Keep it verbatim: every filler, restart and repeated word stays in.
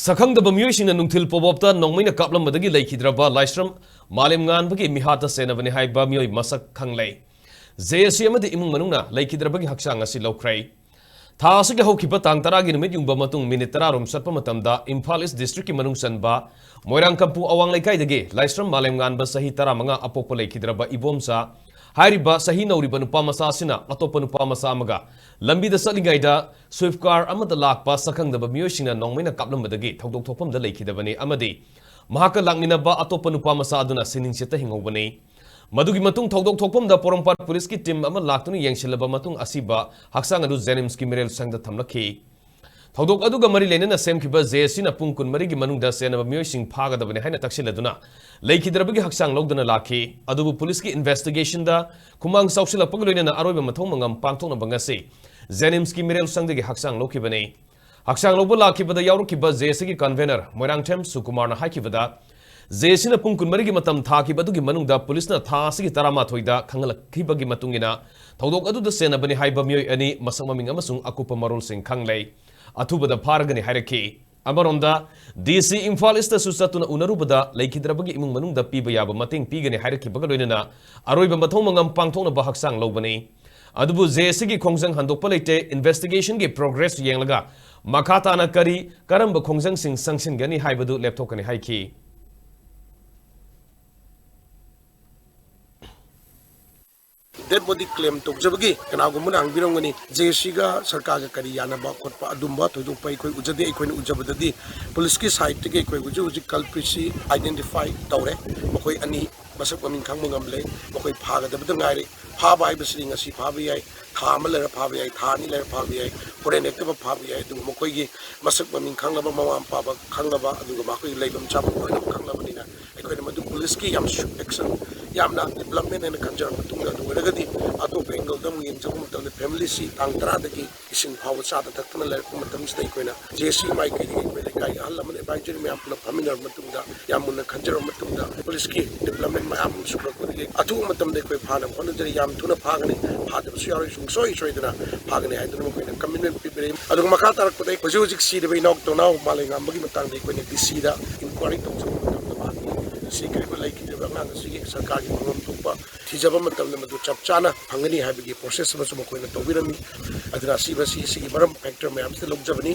ꯁꯛꯈꯪꯗꯕ ꯃꯤꯑꯣꯏꯁꯤꯡꯅ ꯅꯨꯡꯊꯤꯜ ꯄꯣꯕꯣꯞꯇ ꯅꯣꯡꯃꯩꯅ ꯀꯥꯞꯂꯝꯕꯗꯒꯤ ꯂꯩꯈꯤꯗ꯭ꯔꯕ ꯂꯥꯏꯁ꯭ꯔꯝ ꯃꯥꯂꯦꯝꯉꯥꯟꯕꯒꯤ ꯃꯤꯍꯥꯠꯇ ꯁꯦꯟꯅꯕꯅꯤ ꯍꯥꯏꯕ ꯃꯤꯑꯣꯏ ꯃꯁꯛ ꯈꯪꯂꯦ꯫ ꯖꯦ ꯑꯦꯁ ꯁꯤ ꯑꯃꯗꯤ ꯏꯃꯨꯡ ꯃꯅꯨꯡꯅ ꯂꯩꯈꯤꯗ꯭ꯔꯕꯒꯤ ꯍꯛꯆꯥꯡ ꯑꯁꯤ ꯂꯧꯈ꯭ꯔꯦ꯫ ꯊꯥ ꯑꯁꯤꯒꯤ ꯍꯧꯈꯤꯕ ꯇꯥꯡ ꯇꯔꯥꯒꯤ ꯅꯨꯃꯤꯠ ꯌꯨꯡꯕ ꯃꯇꯨꯡ ꯃꯤꯅꯤꯠ ꯇꯔꯥ ꯔꯣꯝ ꯆꯠꯄ ꯃꯇꯝꯗ ꯏꯝꯐꯥꯜ ꯏꯁ ꯗꯤꯁꯇ꯭ꯔꯤꯛꯀꯤ ꯃꯅꯨꯡ ꯆꯟꯕ ꯃꯣꯏꯔꯥꯡꯀꯝꯄꯨ ꯑꯋꯥꯡ ꯂꯩꯀꯥꯏꯗꯒꯤ ꯂꯥꯏꯁ꯭ꯔꯝ ꯃꯥꯂꯦꯝꯉꯥꯟꯕ ꯆꯍꯤ ꯇꯔꯥꯃꯉꯥ ꯑꯄꯣꯛꯄ ꯂꯩꯈꯤꯗ꯭ꯔꯕ ꯏꯕꯣꯝꯆꯥ ꯍꯥꯏꯔꯤꯕ ꯆꯍꯤ ꯅꯧꯔꯤꯕ ꯅꯨꯄꯥ ꯃꯆꯥ ꯑꯁꯤꯅ ꯑꯇꯣꯞꯄ ꯅꯨꯄꯥ ꯃꯆꯥ ꯑꯃꯒ ꯂꯝꯕꯤꯗ ꯆꯠꯂꯤꯉꯩꯗ ꯁ꯭ꯋꯤꯐ ꯀꯥꯔ ꯑꯃꯗ ꯂꯥꯛꯄ ꯁꯛꯈꯪꯗꯕ ꯃꯤꯑꯣꯏꯁꯤꯡꯅ ꯅꯣꯡꯃꯩꯅ ꯀꯥꯞꯂꯝꯕꯗꯒꯤ ꯊꯧꯗꯣꯛ ꯊꯣꯛꯐꯝꯗ ꯂꯩꯈꯤꯗꯕꯅꯤ ꯑꯃꯗꯤ ꯃꯍꯥꯛꯀ ꯂꯥꯛꯃꯤꯟꯅꯕ ꯑꯇꯣꯞꯄ ꯅꯨꯄꯥ ꯃꯆꯥ ꯑꯗꯨꯅ ꯁꯤꯅꯤꯡꯆꯤꯠꯇ ꯍꯤꯡꯍꯧꯕꯅꯤ꯫ ꯃꯗꯨꯒꯤ ꯃꯇꯨꯡ ꯊꯧꯗꯣꯛ ꯊꯣꯛꯐꯝꯗ ꯄꯣꯔꯣꯝꯄꯥꯠ ꯄꯨꯂꯤꯁꯀꯤ ꯇꯤꯝ ꯑꯃ ꯂꯥꯛꯇꯨꯅ ꯌꯦꯡꯁꯤꯜꯂꯕ ꯃꯇꯨꯡ ꯑꯁꯤꯕ ꯍꯛꯆꯥꯡ ꯑꯗꯨ ꯖꯦꯅꯤꯝꯁꯀꯤ ꯃꯤꯔꯦꯜ ꯁꯪꯗ ꯊꯝꯂꯛꯈꯤ꯫ ꯊꯧꯗꯣꯛ ꯑꯗꯨꯒ ꯃꯔꯤ ꯂꯩꯅꯅ ꯁꯦꯝꯈꯤꯕ ꯖꯦ ꯑꯦꯁ ꯁꯤꯅ ꯄꯨꯡ ꯀꯨꯟꯃꯔꯤꯒꯤ ꯃꯅꯨꯡꯗ ꯆꯦꯟꯅꯕ ꯃꯤꯑꯣꯏꯁꯤꯡ ꯐꯥꯒꯗꯕꯅꯤ ꯍꯥꯏꯅ ꯇꯛꯁꯤꯜꯂꯗꯨꯅ ꯂꯩꯈꯤꯗ꯭ꯔꯕꯒꯤ ꯍꯛꯆꯥꯡ ꯂꯧꯗꯨꯅ ꯂꯥꯛꯈꯤ꯫ ꯑꯗꯨꯕꯨ ꯄꯨꯂꯤꯁꯀꯤ ꯏꯟꯚꯦꯁꯇꯤꯒꯦꯁꯟꯗ ꯈꯨꯃꯥꯡ ꯆꯥꯎꯁꯤꯜꯂꯛꯄꯒ ꯂꯣꯏꯅꯅ ꯑꯔꯣꯏꯕ ꯃꯊꯧ ꯃꯉꯝ ꯄꯥꯡꯊꯣꯛꯅꯕ ꯉꯁꯤ ꯖꯦꯅꯤꯝꯁꯀꯤ ꯃꯤꯔꯦꯜ ꯁꯪꯗꯒꯤ ꯍꯛꯆꯥꯡ ꯂꯧꯈꯤꯕꯅꯤ꯫ ꯍꯛꯆꯥꯡ ꯂꯧꯕ ꯂꯥꯛꯈꯤꯕꯗ ꯌꯥꯎꯔꯛꯈꯤꯕ ꯖꯦ ꯑꯦꯁ ꯁꯤꯒꯤ ꯀꯟꯚꯦꯅꯔ ꯃꯣꯏꯔꯥꯡꯊꯦꯝ ꯁꯨꯀꯨꯃꯥꯔꯅ ꯍꯥꯏꯈꯤꯕꯗ, ꯖꯦ ꯑꯦꯁ ꯁꯤꯅ ꯄꯨꯡ ꯀꯨꯟꯃꯔꯤꯒꯤ ꯃꯇꯝ ꯊꯥꯈꯤꯕ ꯑꯗꯨꯒꯤ ꯃꯅꯨꯡꯗ ꯄꯨꯂꯤꯁꯅ ꯊꯥ ꯑꯁꯤꯒꯤ ꯇꯔꯥꯃꯥꯊꯣꯏꯗ ꯈꯪꯍꯜꯂꯛꯈꯤꯕꯒꯤ ꯃꯇꯨꯡ ꯏꯟꯅ ꯊꯧꯗꯣꯛ ꯑꯗꯨꯗ ꯆꯦꯟꯅꯕꯅꯤ ꯍꯥꯏꯕ ꯃꯤꯑꯣꯏ ꯑꯅꯤ ꯃꯁꯛ ꯃꯃꯤꯡ ꯑꯃꯁꯨꯡ ꯑꯀꯨꯞꯄ ꯃꯔꯣꯜꯁꯤꯡ ꯈꯪꯂꯦ꯫ ꯑꯊꯨꯕꯗ ꯐꯥꯔꯒꯅꯤ ꯍꯥꯏꯔꯛꯈꯤ꯫ ꯑꯃꯔꯣꯝꯗ, ꯗꯤ ꯁꯤ ꯏꯝꯐꯥꯜ ꯏꯁꯇꯁꯨ ꯆꯠꯇꯨꯅ ꯎꯅꯔꯨꯕꯗ ꯂꯩꯈꯤꯗ꯭ꯔꯕꯒꯤ ꯏꯃꯨꯡ ꯃꯅꯨꯡꯗ ꯄꯤꯕ ꯌꯥꯕ ꯃꯇꯦꯡ ꯄꯤꯒꯅꯤ ꯍꯥꯏꯔꯛꯈꯤꯕꯒ ꯂꯣꯏꯅꯅ ꯑꯔꯣꯏꯕ ꯃꯊꯧ ꯃꯉꯝ ꯄꯥꯡꯊꯣꯛꯅꯕ ꯍꯛꯆꯥꯡ ꯂꯧꯕꯅꯤ꯫ ꯑꯗꯨꯕꯨ ꯖꯦ ꯑꯦꯁ ꯁꯤꯒꯤ ꯈꯣꯡꯖꯪ ꯍꯟꯗꯣꯛꯄ ꯂꯩꯇꯦ꯫ ꯏꯟꯚꯦꯁꯇꯤꯒꯦꯁꯟꯒꯤ ꯄ꯭ꯔꯣꯒ꯭ꯔꯦꯁ ꯌꯦꯡꯂꯒ ꯃꯈꯥ ꯇꯥꯅ ꯀꯔꯤ, ꯀꯔꯝꯕ ꯈꯣꯡꯖꯪꯁꯤꯡ ꯆꯪꯁꯤꯟꯒꯅꯤ ꯍꯥꯏꯕꯗꯨ ꯂꯦꯞꯊꯣꯛꯀꯅꯤ ꯍꯥꯏꯈꯤ꯫ ꯗꯦꯗ ꯕꯣꯗꯤ ꯀ꯭ꯂꯦꯝ ꯇꯧꯖꯕꯒꯤ ꯀꯅꯥꯒꯨꯝꯕꯅ ꯍꯪꯕꯤꯔꯝꯒꯅꯤ, ꯖꯦ ꯑꯦꯁ ꯁꯤꯒ ꯁꯔꯀꯥꯔꯒ ꯀꯔꯤ ꯌꯥꯅꯕ ꯈꯣꯠꯄ ꯑꯗꯨꯝꯕ ꯊꯣꯏꯗꯣꯛꯄ ꯑꯩꯈꯣꯏ ꯎꯖꯗꯦ꯫ ꯑꯩꯈꯣꯏꯅ ꯎꯖꯕꯗꯗꯤ ꯄꯨꯂꯤꯁꯀꯤ ꯁꯥꯏꯠꯇꯒꯤ ꯑꯩꯈꯣꯏ ꯍꯧꯖꯤꯛ ꯍꯧꯖꯤꯛ ꯀꯜꯄ꯭ꯔꯤꯠꯁꯤ ꯑꯥꯏꯗꯦꯟꯇꯤꯐꯥꯏ ꯇꯧꯔꯦ꯫ ꯃꯈꯣꯏ ꯑꯅꯤ ꯃꯁꯛ ꯃꯃꯤꯡ ꯈꯪꯕ ꯉꯝꯂꯦ꯫ ꯃꯈꯣꯏ ꯐꯥꯒꯗꯕꯗ ꯉꯥꯏꯔꯦ꯫ ꯐꯥꯕ ꯍꯥꯏꯕꯁꯤꯗꯤ ꯉꯁꯤ ꯐꯥꯕ ꯌꯥꯏ, ꯊꯥ ꯑꯃ ꯂꯩꯔ ꯐꯥꯕ ꯌꯥꯏ, ꯊꯥ ꯑꯅꯤ ꯂꯩꯔ ꯐꯥꯕ ꯌꯥꯏ, ꯍꯣꯔꯦꯟ ꯍꯦꯛꯇꯃꯛ ꯐꯥꯕ ꯌꯥꯏ꯫ ꯑꯗꯨꯕꯨ ꯃꯈꯣꯏꯒꯤ ꯃꯁꯛ ꯃꯃꯤꯡ ꯈꯪꯂꯕ, ꯃꯃꯥ ꯃꯄꯥ ꯈꯪꯂꯕ, ꯑꯗꯨꯒ ꯃꯈꯣꯏꯒꯤ ꯂꯩꯐꯝ ꯆꯥꯐꯝ ꯂꯣꯏꯅꯃꯛ ꯈꯪꯂꯕꯅꯤꯅ ꯑꯩꯈꯣꯏꯅ ꯃꯗꯨ ꯄꯨꯂꯤꯁꯀꯤ ꯌꯥꯝ ꯁ꯭ꯋꯤꯐ ꯑꯦꯛꯁꯟ ꯌꯥꯝꯅ development ꯍꯥꯏꯅ ꯈꯟꯖꯔꯕ ꯃꯇꯨꯡꯗ, ꯑꯗꯨ ꯑꯣꯏꯔꯒꯗꯤ ꯑꯇꯣꯞꯄ angle ꯗ ꯑꯃꯨꯛ ꯌꯦꯡꯖꯕ ꯃꯇꯝꯗ family ꯁꯤ ꯇꯥꯡ ꯇꯔꯥꯗꯒꯤ ꯏꯁꯤꯡ ꯐꯥꯎꯕ ꯆꯥꯗ ꯊꯛꯇꯅ ꯂꯩꯔꯛꯄ ꯃꯇꯝꯁꯤꯗ ꯑꯩꯈꯣꯏꯅ J C ꯃꯥꯏꯀꯩꯗꯒꯤ ꯑꯩꯈꯣꯏ ꯂꯩꯀꯥꯏꯒꯤ ꯑꯍꯜ ꯂꯃꯟ advisory ꯃꯌꯥꯝ ꯄꯨꯂꯞ ꯐꯝꯃꯤꯟꯅꯔꯕ ꯃꯇꯨꯡꯗ, ꯌꯥꯝ ꯃꯨꯟꯅ ꯈꯟꯖꯔꯕ ꯃꯇꯨꯡꯗ, ꯄꯨꯂꯤꯁꯀꯤ development ꯃꯌꯥꯝ ꯑꯃ ꯁꯨꯔꯛꯄꯗꯒꯤ ꯑꯊꯨꯕ ꯃꯇꯝꯗ ꯑꯩꯈꯣꯏ ꯐꯥꯅꯕ ꯍꯣꯠꯅꯖꯔꯤ꯫ ꯌꯥꯝ ꯊꯨꯅ ꯐꯥꯒꯅꯤ, ꯐꯥꯗꯕꯁꯨ ꯌꯥꯔꯣꯏ, ꯁꯨꯡꯁꯣꯏ ꯁꯣꯏꯗꯅ ꯐꯥꯒꯅꯤ ꯍꯥꯏꯗꯨꯅ ꯃꯈꯣꯏꯅ commitment ꯄꯤꯕꯤꯔꯛꯏ꯫ ꯑꯗꯨꯒ ꯃꯈꯥ ꯇꯥꯔꯛꯄꯗ ꯑꯩꯈꯣꯏ ꯍꯧꯖꯤꯛ ꯍꯧꯖꯤꯛ ꯁꯤꯔꯤꯕ ꯏꯅꯥꯎ ꯇꯣꯅꯥꯎ ꯃꯥꯂꯦꯝꯉꯥꯟꯕꯒꯤ ꯃꯇꯥꯡꯗ ꯑꯩꯈꯣꯏꯅ D C ꯗ inquiry ꯇꯧꯖꯕ ꯃꯇꯝꯗ, ꯃꯍꯥꯛꯀꯤ ꯁꯤꯈ꯭ꯔꯤꯕ ꯂꯩꯈꯤꯗ꯭ꯔꯤꯕ ꯑꯉꯥꯡ ꯑꯁꯤꯒꯤ ꯁꯔꯀꯥꯔꯒꯤ ꯐꯪꯐꯝ ꯊꯣꯛꯄ ꯊꯤꯖꯕ ꯃꯇꯝꯗ ꯃꯗꯨ ꯆꯞ ꯆꯥꯅ ꯐꯪꯒꯅꯤ ꯍꯥꯏꯕꯒꯤ process ꯑꯃꯁꯨ ꯃꯈꯣꯏꯅ ꯇꯧꯕꯤꯔꯝꯃꯤ꯫ ꯑꯗꯨꯅ ꯑꯁꯤꯕꯁꯤ ꯁꯤꯒꯤ ꯃꯔꯝ factor ꯃꯌꯥꯝꯁꯤꯗ ꯂꯧꯖꯕꯅꯤ꯫